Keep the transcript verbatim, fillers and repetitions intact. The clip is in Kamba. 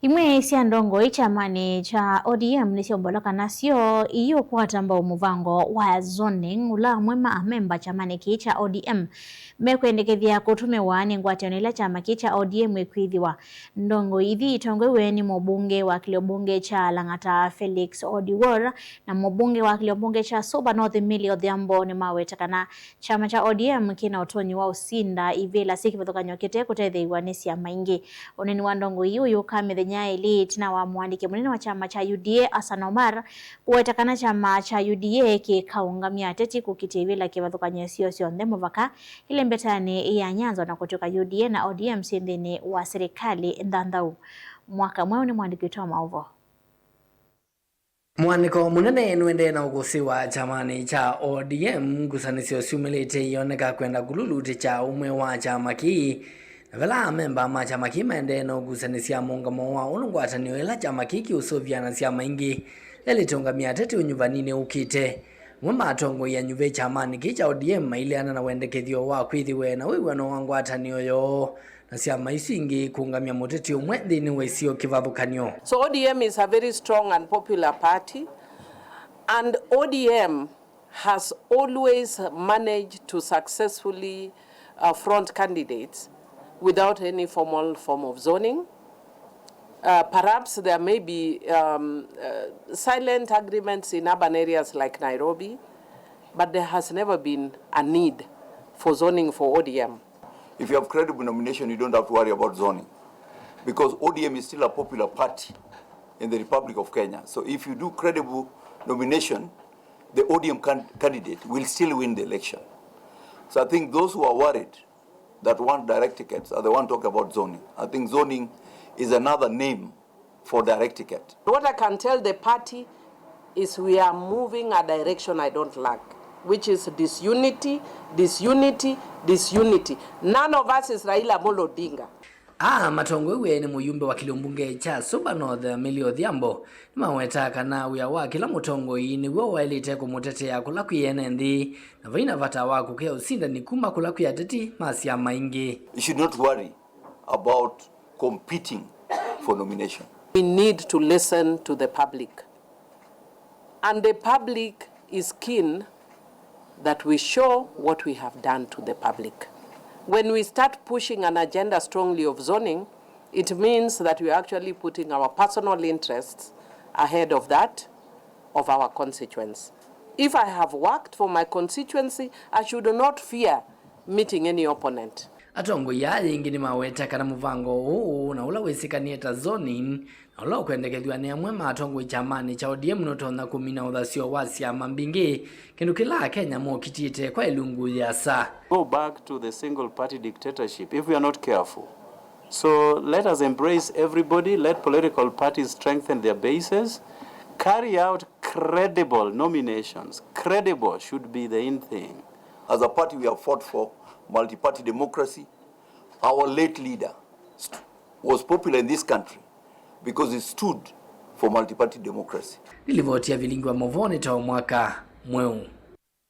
Imwe sya ndongoi kyamanĩ kya O D M nĩsyaũmbolwa kana syo iũkwata mbau mũvango wa zoning, ũla amwe ma amemba kyamanĩ kĩĩ kya O D M mekwendekethya kũtũmĩwa nĩ ngwatanĩo ĩla kyama kĩĩ kya O D M ĩkwĩthĩwa. Ndongoi ithi itongoew'e nĩ mũmbunge wa kĩlio mbunge kya Lang'ata Felix Odiwuor na mũmbunge wa kĩlio mbunge kya Suba North Milly Odhiambo nĩmaweta kana kyama kya O D M kĩna ũtonyi wa ũsinda ivĩla syĩ kĩvathũkany'o kĩte kũtetheew'a nĩ syama ingĩ. Ũneeni wa ndongoi ii ũyũka mĩthenya ĩlĩ ĩtina wa mũandĩki mũnene wa kyama kya U D A Hassan Omar kũweta kana kyama kya U D A kĩkaũngamya ateti kũkitĩa ivĩla kĩvathũkany'o syo syonthe mũvaka ĩlembetanĩ ya Nyanza, na kũtw'ĩka U D A na O D M syĩ nthĩnĩ wa silikalĩ nthanthau. Mwaka Mweũ nĩ mũandĩki witũ wa maũvoo. Mũandĩko mũnene nũendee na ũkũsĩ wa kyamanĩ kya O D M, ngusanĩsyo syumĩlĩte ioneka kwenda kũlulutĩkya ũmwe wa kyama kĩĩ, na vala amemba ma kyama kĩĩ maendee na ũkusanĩsya mũũngamo wa ũndũ ngwatanĩo ĩla kyama kĩĩ kĩũsũvĩa na syama ingĩ yaĩlĩte ũngamya ateti ũnyuvaninĩ ũkĩte. Amwe ma atongoi anyuve kyamanĩ kĩĩ kya O D M maileana na wendekethyo wa kwĩthĩwe na wĩw'ano wa ngwatanĩo yoo na syama isu ingĩ kũũngamya mũteti ũmwe nthĩnĩ wa isio kĩvathũkany'o. So O D M is a very strong and popular party, and O D M has always managed to successfully uh, front candidates without any formal form of zoning. Uh, perhaps there may be um, uh, silent agreements in urban areas like Nairobi, but there has never been a need for zoning for O D M. If you have credible nomination, you don't have to worry about zoning, because O D M is still a popular party in the Republic of Kenya. So if you do credible nomination, the O D M can- candidate will still win the election. So I think those who are worried that want direct tickets are the one talking about zoning. I think zoning is another name for direct ticket. What I can tell the party is we are moving a direction I don't like, which is disunity, disunity, disunity. None of us is Raila Amolo Odinga. Aa matongoew'e nĩ mũyumbe wa kĩlio mbunge kya Suba North, Milly Odhiambo, nĩmawetaa kana wĩa wa kĩla mũtongoi nĩw'o waĩlĩte kũmũtetea kũla kwĩ ene nthĩ, na vaina vata wa kũkĩa ũsindani kuma kũla kwĩ ateti ma syama ingĩ. You should not worry about competing for nomination. We need to listen to the public. And the public is keen that we show what we have done to the public. When we start pushing an agenda strongly of zoning, it means that we are actually putting our personal interests ahead of that of our constituents. If I have worked for my constituency, I should not fear meeting any opponent. Atongoi aa yĩngĩ nĩmaweta kana mũvango ũũ na ũla wĩsĩkanie ta zoning na ũla ũkwendekethw'a nĩ amwe ma atongoi kyamanĩ kya O D M nũtonya kũmina ũthasyo wa syama mbingĩ, kĩndũ kĩla Akenya mokitie kwa ĩlungu yĩasa. Go back to the single party dictatorship if we are not careful. So let us embrace everybody, let political parties strengthen their bases, carry out credible nominations. Credible should be the in thing. As a party, we have fought for multi-party democracy. Our late leader st- was popular in this country because he stood for multi-party democracy. Nĩ livoti ya Vilingi wa Maũvoo nĩ ta o Mwaka Mweũ.